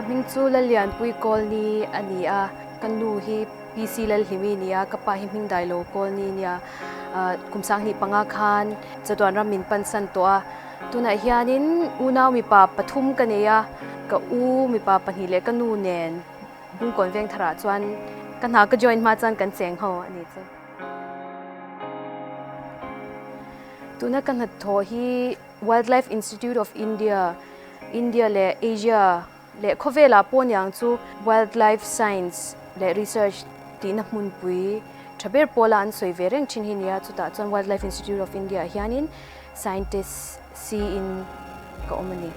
hming chu Lallianpui Kawlni a ni a, ka nu hi PC Lalhlimi a ni a, ka pa hi Hmingdailo Kawlni a nia. Kum 15 khan chatuan ram min pansan tawh a, tunah hianin unau mipa pathum ka nei a, ka u mipa pahnih leh ka nu nen Bungkawn Vengtharah chuan ka hna ka join hma chuan kan cheng ho a ni chu. Tuna ka hnathawh hi Wildlife Institute of India, India leh Asia leh khawvelah pawh niang chu Wildlife Science leh Research tihna hmunpui tha ber pawla an sawi ve reng thin hi nia, chutah chuan Wildlife Institute of India ah hianin Scientist siin ka awm a ni.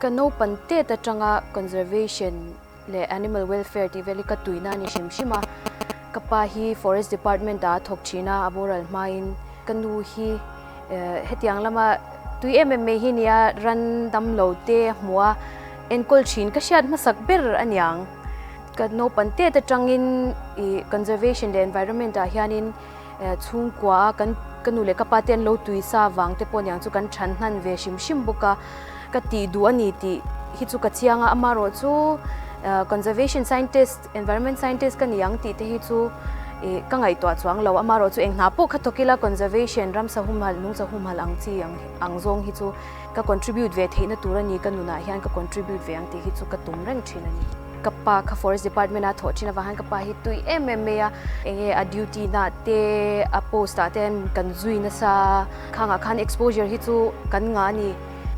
Ka naupan tet atanga Conservation leh Animal Welfare tih vel hi ka tuina a ni hrim hrim a, ka pa hi Forest Department ah a thawk thin a, a boral hmain ka nu hi hetiang lama tui em em mai hi nia ran damlo te a hmu a, enkawl thin ka hriat hmasak ber a niang. Ka naupan tet atangin ih Conservation leh Environment ah hianin chhungkua a kan ka nu leh ka pa te an lo tui sa vang te pawh niang chu kan than hnan ve hrim hrim bawk a, ka tih duh a ni tih hi chu ka chiang a, amaherawh chu conservation scientist, environment scientist ka ni ang tih te hi chu ih ka ngaihtuah chuang lo, amaherawh chu eng hna pawh kha thawk ila conservation ramsa humhalh nungcha humhalh ang chi ang zawng hi chu ka contribute ve theihna tur a ni, ka nunah hian ka contribute ve ang tih hi chu ka tum reng thin a ni. Ka pa kha forest department a thawh thin avang hian ka pa hi tui em em mai a, enge a duty na te a post ah te kan zui nasa khangah khan exposure hi chu kan ngah a ni.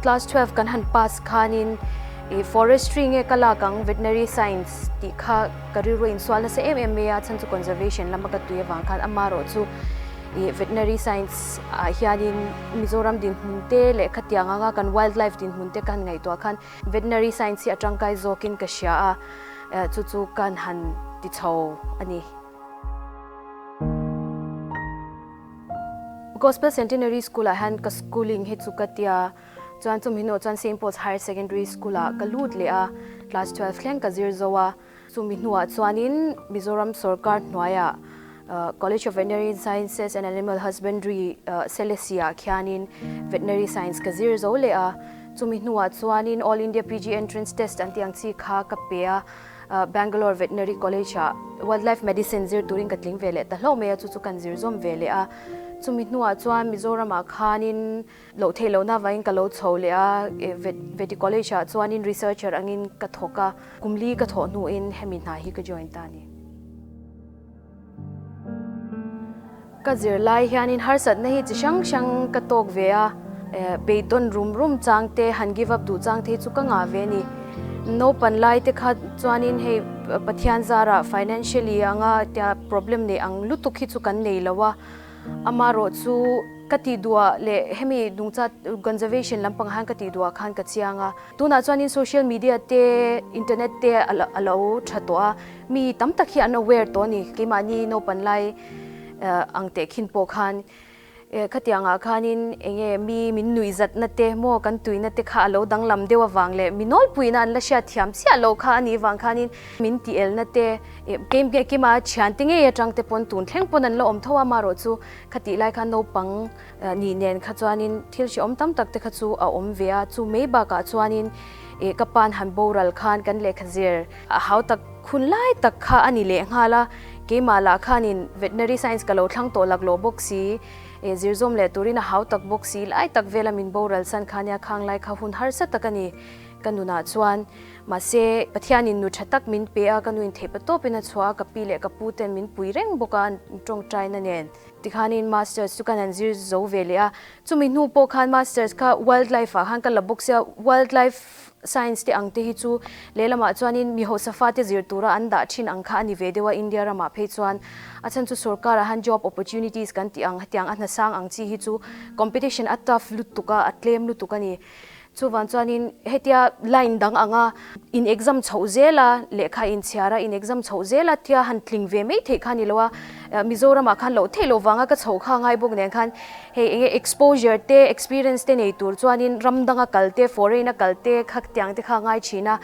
Class 12 kan han pass khanin ih forestry nge ka lak ang veterinary science tih kha ka rilru a insual nasa em em mai a, chhan chu conservation lama ka tui avang khan amaherawh chu ih veterinary science ah hianin Mizoram dinhmun te leh khatiang anga kan wildlife dinhmun te ka han ngaihtuah khan Veterinary Science hi a tangkai zawkin ka hria a, chu chu kan han ti chho a ni. Gospel Centenary School ah hian ka schooling hi chu ka tia, chuan chumi hnuah chuan Saint Paul's Higher Secondary School ah ka lut leh a, class 12 thleng ka zir zo a. Chumi hnuah chuanin Mizoram sorkar hnuaiah College of Veterinary Sciences and Animal Husbandry Selesih ah khianin Veterinary Science ka zir zo leh a. Chumi hnuah chuanin All India PG Entrance Test an tih ang chi kha ka pe a, Bangalore Veterinary College ah Wildlife Medicine zir turin ka tling ve leh ta hlauh mai a, chu chu kan zir zawm ve leh a. Chumi hnuah chuan Mizoramah khanin Loh theih lohna avangin ka lo chho leh a, Veti College ah chuanin researcher angin ka thawk a, kum li ka thawh hnuin hemi hna hi ka join ta a ni. Ka zir lai hianin harsatna hi chi hrang hrang ka tawk ve a, beidawn rum rum chang te, han give up duh chang te hi chu ka ngah ve a ni. Naupan lai te kha chuanin hei Pathian zarah financially anga tia problem nei ang lutuk hi chu kan nei lo a, Amaherawh chu ka tih duah leh hemi nungcha conservation lampang ah hian ka tih duah khan ka chiang a. Tunah chuanin social media te, internet te a lo tha tawh a, mi tam tak hi an aware tawh a ni. Keimahni naupan lai ang teh khin pawh khan khatiang ah khanin eng nge mi min nuih zatna te maw kan tuina te kha a lo danglam deuh avang leh mi nawlpuina an la hriat thiam chiah loh kha a nih vang khanin min tih elna te Keimah kima thiante ngei atang te pawn tun thleng pawn an la awm tho a, amaherawh chu khatih lai khan naupang nih nen kha chuanin thil hrehawm tam tak te kha chu a awm ve a, chu mai bakah chuanin ih ka pa'n han boral khan kan lehkha zir a hau tak hun lai tak kha a ni leh nghal a, keimah lah khanin veterinary science ka lo thlang tawh laklawh bawk si, ih zir zawm leh turin a hau tak bawk si lai tak vela min boral san kha nia khang lai kha hun harsa tak a ni ka nunah chuan. Mahse, Pathianin nu tha tak min pe a, ka nuin theih patawpin a chhuah a, ka pi leh ka pu ten min pui reng bawk a, an tawngtaina nen. Tikhanin Masters chu kan han zir zo ve leh a, chumi hnu pawh khan Masters kha Wildlife ah khan ka la bawk sia, Wildlife Science te ang te hi chu lehlamah chuanin mi hausa fate zir tura an dah thin ang kha a ni ve deuh a, India ramah phei chuan a chhan chu sorkarah han job opportunities kan tih ang hetiang a hnasang ang chi hi chu competition a tough lutuk a, a tlem lutuk a ni. Chuvang chuanin hetia line dang anga in exam chhoh zel a, lehkha in chhiar a, in exam chhoh zel a tia han tling ve mai theih kha ni lo a, Mizoramah khan loh theih loh vanga ka chhoh kha ngai bawk nen khan hei enge exposure te, experience te nei tur chuanin ram danga kal te, foreign a kal te kha tiang te kha ngai thin a,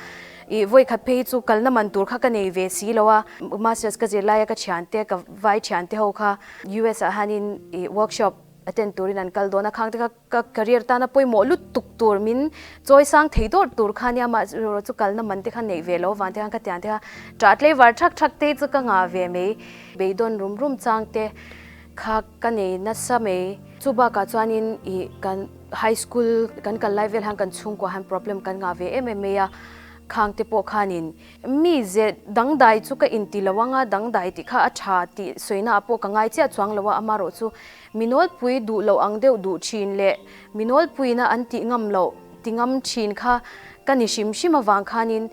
ih vawikhat phei hi chu kalna man tur kha ka nei ve si lo a, masters ka zir laia ka thiante, ka vai thiante ho kha US ah hianin ih workshop. Attend turin an kal dawn a, khang te kha ka career tana pawimawh lutuk tur min chawi sang thei dawr tur kha nia mah erawh chu kalna man te kha neih ve lo vang te khan ka tiang te kha ṭah tlei var ṭhak ṭhak te hi chu ka ngah ve mai. Beidawn rum rum chang te kha ka nei nasa mai. Chu bakah chuanin ih kan high school kan kal lai vel han kan chhungkua han problem kan ngah ve em em mai a, khang te pawh khanin Mi ze dangdai chu ka inti lo anga, dangdai tih kha a tha tih sawina ah pawh ka ngai chiah chuang lo a, amarawh chu mi nawlpui duh loh ang deuh duh thin leh mi nawlpuina an tih ngam loh ti ngam thin kha ka ni hrim hrim avang khanin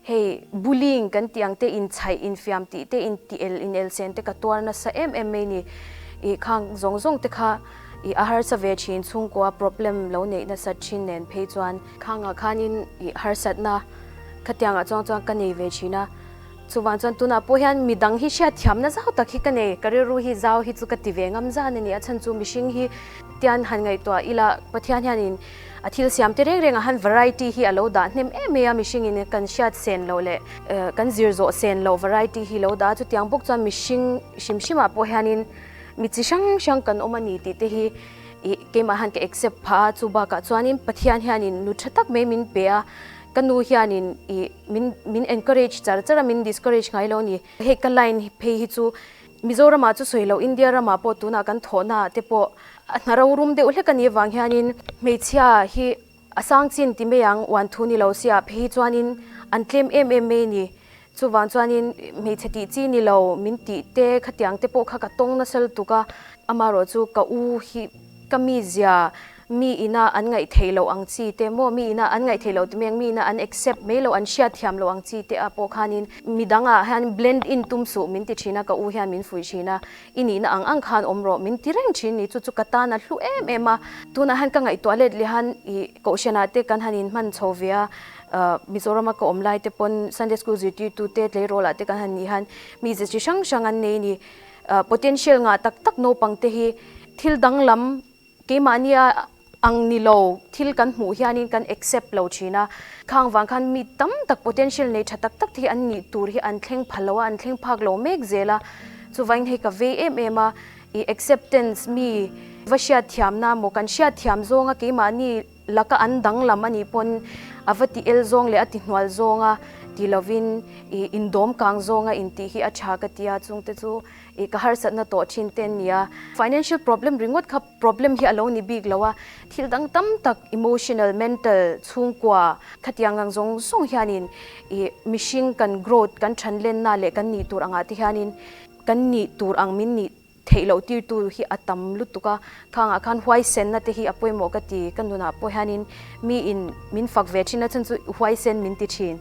hei bullying kan tih ang te inchhaih infiam tih te inti el inel sen te ka tuar nasa em em mai ni ih khang zawng zawng te kha ih a harsa ve thin chhungkua problem lo neih nasat thin nen phei chuan khangah khanin ih harsatna Khatiangah chuang chuan ka nei ve thin a, chuvang chuan tunah pawh hian midang hi hriatthiamna zau tak hi ka nei, ka rilru hi zau hi chu ka ti ve ngam zan a ni, a chhan chu mihring hi tian han ngaihtuah ila Pathian hianin a thil siam te reng rengah han variety hi a lo dah hnem em mai a, mihringin kan hriat sen loh leh kan zir zawh sen loh variety hi lo dah a, chutiang bawk chuan mihring hrim hrimah pawh hianin mi chi hrang hrang kan awm a ni tih te hi ih keimah hian ka accept phah a, chu bakah chuanin Pathian hianin nu tha tak mai min pe a. Ka nu hianin ih min min encourage char char a, min discourage ngai lo a ni. Hei ka line phei hi chu Mizoramah chu sawi loh India ramah pawh tunah kan thawhnaah te pawh a hna rorum deuh hlek a nih avang hianin hmeichhia hi a sang chin ti mai ang uan thu ni lo sia phei hi chuanin an tlem em em mai a ni. Chuvang chuanin hmeichhe tih chi ni lo min tih te khatiang te pawh kha ka tawng nasa lutuk a, amaherawh chu ka u hi ka mizia Mi ina an ngaih theih loh ang chi te maw, mi ina an ngaih theih loh ti mai ang, mi ina an accept mai loh, an hriat thiam loh ang chi te ah pawh khanin mi dangah hian blend in tum suh min ti thin a, ka u hian min fuih thin a, i nihna ang ang khan awm rawh min ti reng thin ni, chu chu ka tan a hlu em em a. Tunah hian ka ngaihtuah let leh han i kohhranah te kan han inhman chho ve a, Mizorama ka awm lai te pawn Sunday school zirtirtu te tleirawl ah te kan han nih han mi ze chi hrang hrang an nei a ni, potential ngah tak tak naupang te hi thil danglam Keimahnia ang ni lo thil kan hmuh hianin kan accept lo thin a, khang vang khan mi tam tak potential nei tha tak tak te hi an nih tur hi an thleng pha lo a, an thleng phak lo mek zel a, chuvangin hei ka vei em em a, i acceptance mi va hriatthiamna maw kan hriatthiam zawnga keimahni laka an danglam a nih pawn a va ti el zawng leh a ti hnual zawnga ti lovin i indawm kang zawnga intih hi a tha ka ti a, chungte chu I ka harsatna tawh thin te ania. Financial problem ringawt kha problem hi a lo ni bik lo a, thil dang tam tak emotional, mental, chhungkua khatiang ang zawng zawng hianin i mihring kan growth kan thanlenna leh kan nih tur angah te hianin kan nih tur ang min nih theih loh tirtu hi a tam lutuk a, khangah khan huaisenna te hi a pawimawh ka ti, ka nunah pawh hianin miin min fak ve thin a chhan chu huaisen min ti thin.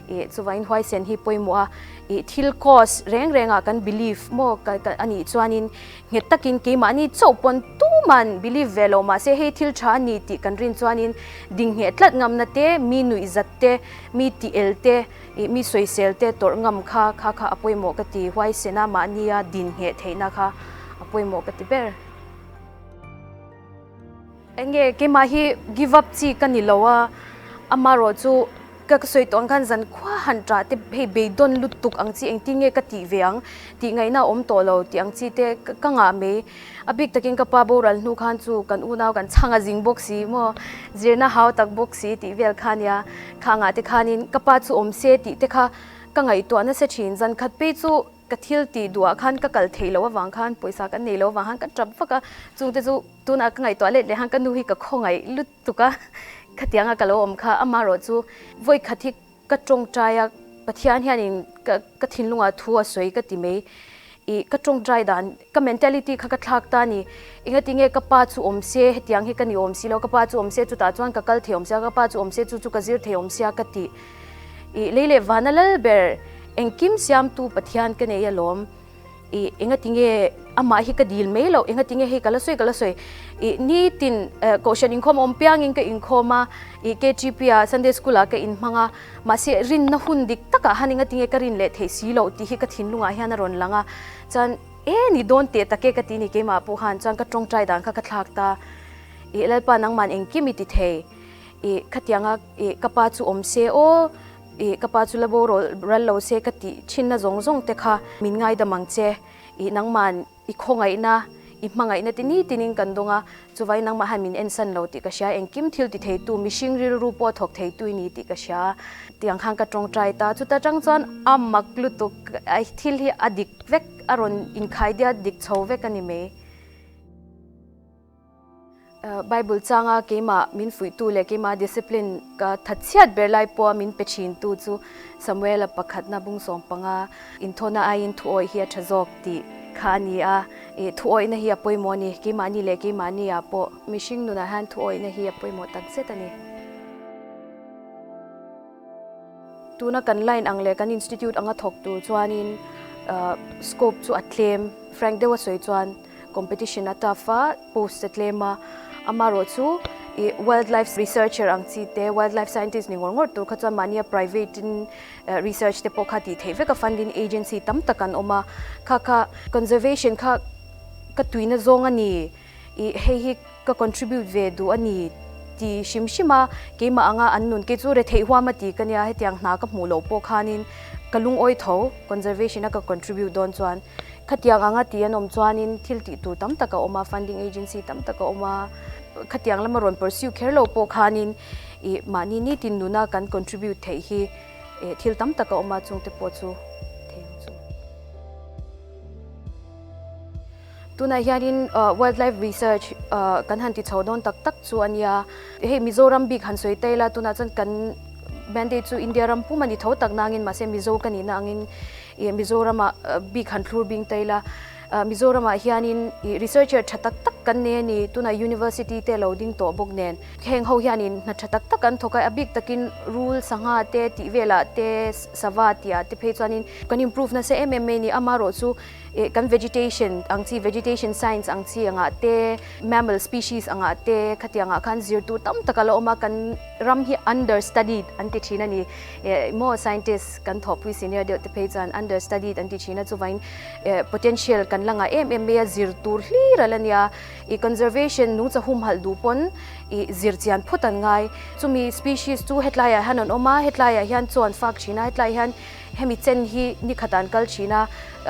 Ih chuvangin huaisen hi pawimawh a, ih thil cause reng rengah kan believe maw ka ka a nih chuanin nghet takin keimahni chauh pawn tuman believe ve lo mahse hei thil tha a ni tih kan rin chuanin ding ngheh tlat ngamna te, mi nuih zat te, mi tih el te, ih mi sawisel te tawrh ngam kha kha kha a pawimawh ka ti, huaisena mahnia din ngheh theihna kha a pawimawh ka ti ber. Enge keimah hi give up chi ka ni lo a, amarawh chu ka sawi tawh ang khan zan khua han ṭah te hei beidawn lutuk ang chi engtin nge ka tih ve ang tih ngaihna a awm tawh lo tih ang chi te ka ngah mai. A bik takin ka pa boral hnu khan chu kan unau kan chhang a zing bawk si maw, zirna hau tak bawk si tih vel kha nia, kha ngah te khanin ka pa chu awm se tih te kha ka ngaihtuah nasa ṭhin. Zan khat phei chu ka thil tih duhah khan ka kal theih loh avang khan pawisa kan nei loh avang khan ka ṭap vak a, chungte chu Tunah ka ngaihtuah let leh han ka nu hi ka khawngaih lutuk a, khatianga ka lo awm kha amaherawh chu vawi khat hi ka tawngtai a, Pathian hianin ka ka thinlungah thu a sawi ka ti mai. Ih ka tawngtai dan ka mentality kha ka thlak ta a ni. Engatinge ka pa chu awm se hetiang hi ka ni awm si lo, ka pa chu awm se chutah chuan ka kal thei awm sia, ka pa chu awm se chu chu ka zir thei awm sia ka ti. Ih lei leh vana lal ber engkim siamtu Pathian ka nei alawm. Ih engatinge amah hi ka dil mai loh, engatinge hei ka la sawi ka la sawi. Ih nitin kohhran inkhawm awm piangin ka inkhawm a, ih KTP ah Sunday school ah ka inhmang a, mahse rinna hun dik takah han engatinge ka rin leh theih si loh tih hi ka thinlungah hian a rawn lang a, chuan e ni dawn teh tak e ka ti ni keimah pawh khan chuan ka tawngtai dan kha ka thlak ta. Ih Lalpa nangman engkim i ti thei, ih khatianga ih ka pa chu awm se aw. Ih, ka pa chu la boral ral lo se ka tih thinna zawng zawng te kha min ngaidam ang che. Ih, nangman i khawngaihna, I hmangaihna te ni tinin kan dawng a, chuvai nangmah hian min ensan lo tih ka hria, engkim thil ti theitu, mihring rilru pawh thawk theitu i ni tih ka hria a, tiang khan ka tawngtai ta. Chuta tang chuan a mak lutuk, thil hi a dik vek, a rawn inkhai diat dik chho vek a ni mai. Bible changa keimah min fuihtu leh keimah discipline ka thatchhiat ber lai pawha min pe thintu chu Samuela pakhatna bung 15 inthawna aiin thuawih hi a tha zawk tih kha a ni a. Ih thuawihna hi a pawimawh a ni. Keimahni leh keimahni ah pawh mihring nunah hian thuawihna hi a pawimawh takzet a ni. Tuna kan line ang leh kan institute anga thawk tur chuanin scope chu a tlem. Frank deuha sawi chuan competition a tough a, post a tlem a, amaherawh chu ih wildlife researcher ang chi te, wildlife scientist ni ngawr ngawr tur kha chuan mahnia private in research te pawh kha tih theih vek a, funding agency tam tak an awm a, kha kha conservation kha ka tuina zawng a ni, ih hei hi ka contribute ve duh a ni ti hrim hrim a, keimah anga an nun kei chu retheih huam a ti ka nia, hetiang hna ka hmuh loh pawh khanin ka lungawi tho conservation a ka contribute dawn chuan. Khatiang anga ti an awm chuanin thil tih tur tam tak a awm a, funding agency tam tak a awm a, khatiang lama rawn pursue kher lo pawh khanin ih mahni nitin nuna kan contribute theih hi ih thil tam tak a awm a, chungte pawh chu thei ang chu. Tunah hianin wildlife research kan han ti chho dawn tak tak chu a nia, hei Mizoram bik han sawi ta ila tunah chuan kan mandate chu India ram pum a ni tho tak nangin mahse Mizo ka nihna angin Ih Mizoramah bik han thlur bing ta ila, Mizoramah hianin ih researcher tha tak tak kan nei a ni, tunah university te lo ding tawh bawk nen. Heng ho hianin hna tha tak tak an thawk a, a bik takin rul sangha te tih velah te sava tihah te phei chuanin kan improve nasa em em mai a ni. Amaherawh chu ih kan vegetation ang chi vegetation science ang chi angah te, mammal species angah te khatiangah khan zir tur tam tak a la awm a, kan ram hi understudied an ti thin a ni. Maw scientist kan thawhpui senior deuh te phei chuan understudied an ti thin a, chuvain potential kan la ngah em em mai a, zir tur hlir a la nia. I conservation nungcha humhalh duh pawn i zir chian phawt an ngai. Chumi species chu hetlaiah hian an awm a, hetlaiah hian chaw an fak thin a, hetlaiah hian hemi chen hi ni khatah an kal thin a,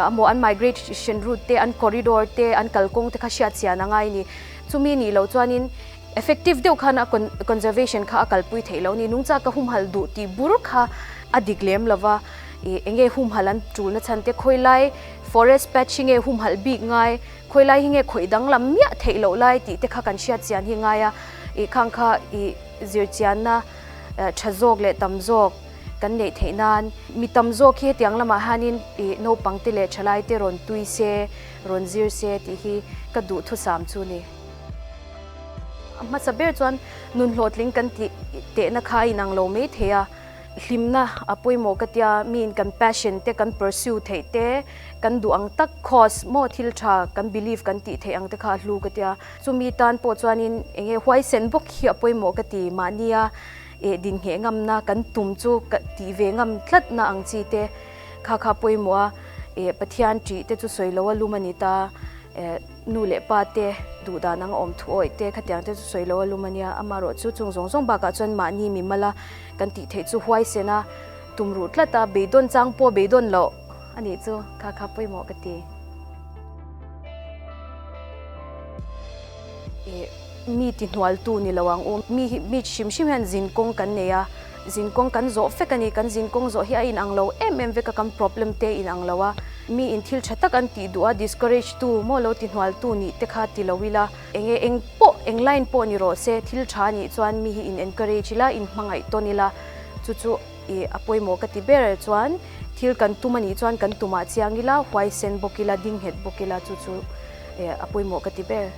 amaw an migration route te, an corridor te, an kalkawng te kha hriat chian a ngai a ni. Chumi nih loh chuanin Effective deuh khan a conservation kha a kalpui theih loh a ni. Nungcha ka humhalh duh tih bur kha a dik lem lo va, ih eng nge humhalh an tulna chhan te, khawi lai forest patch hi nge humhalh bik ngai, khawi lai hi nge khawih danglam miah theih loh lai tih te kha kan hriat chian hi ngai a, ih khang kha ih zir chianna tha zawk leh tam zawk kan neih theih nan mi tam zawk hi hetiang lamah hianin ih naupang te leh thalai te rawn tui se, rawn zir se tih hi ka duhthusam chu ni. A hmasa ber chuan nun hlawhtling kan tih tehna kha a inang lo mai thei a, hlimna a pawimawh ka tia, miin kan passion te kan pursue theih te, kan duh ang tak cause maw thil tha kan believe kan tih theih ang te kha a hlu ka tia. Chumi tan pawh chuanin eng nge huaisen bawk hi a pawimawh ka ti, mahnia eh dingheh ngamna kan tum chu ka tih ve ngam tlatna ang chi te kha kha a pawimawh a, eh Pathian ṭih te chu sawi lo a lum a ni ta. Nu leh pa te duh dan anga awm thu awih te khatiang te chu sawi lo a lum a nia, amaherawh chu chung zawng zawng bakah chuan mahni mi mala kan tih theih chu huaisen a tum ruh tlat a, beidawn chang pawh beidawn loh a nih chu kha kha pawimawh ka ti. Mi ti hnualtu ni lo ang u, mi hi mi hrim hrim hian zin kawng kan nei a, zin kawng kan zawh vek a ni, kan zin kawng zawh hi a inang lo em em vek a, kan problem te a inang lo a, mi in thil tha tak an tih duh a, discourage tu maw lo ti hnualtu nih te kha ti lo ila, eng nge eng pawh eng line pawh ni rawh se thil tha nih chuan mi hi in encourage ila, in hmangaih tawn ila, chu chu ih a pawimawh ka ti ber chuan thil kan tum a nih chuan kan tumah chiang ila, huaisen bawk ila, ding nghet bawk ila chu chu a pawimawh ka ti ber.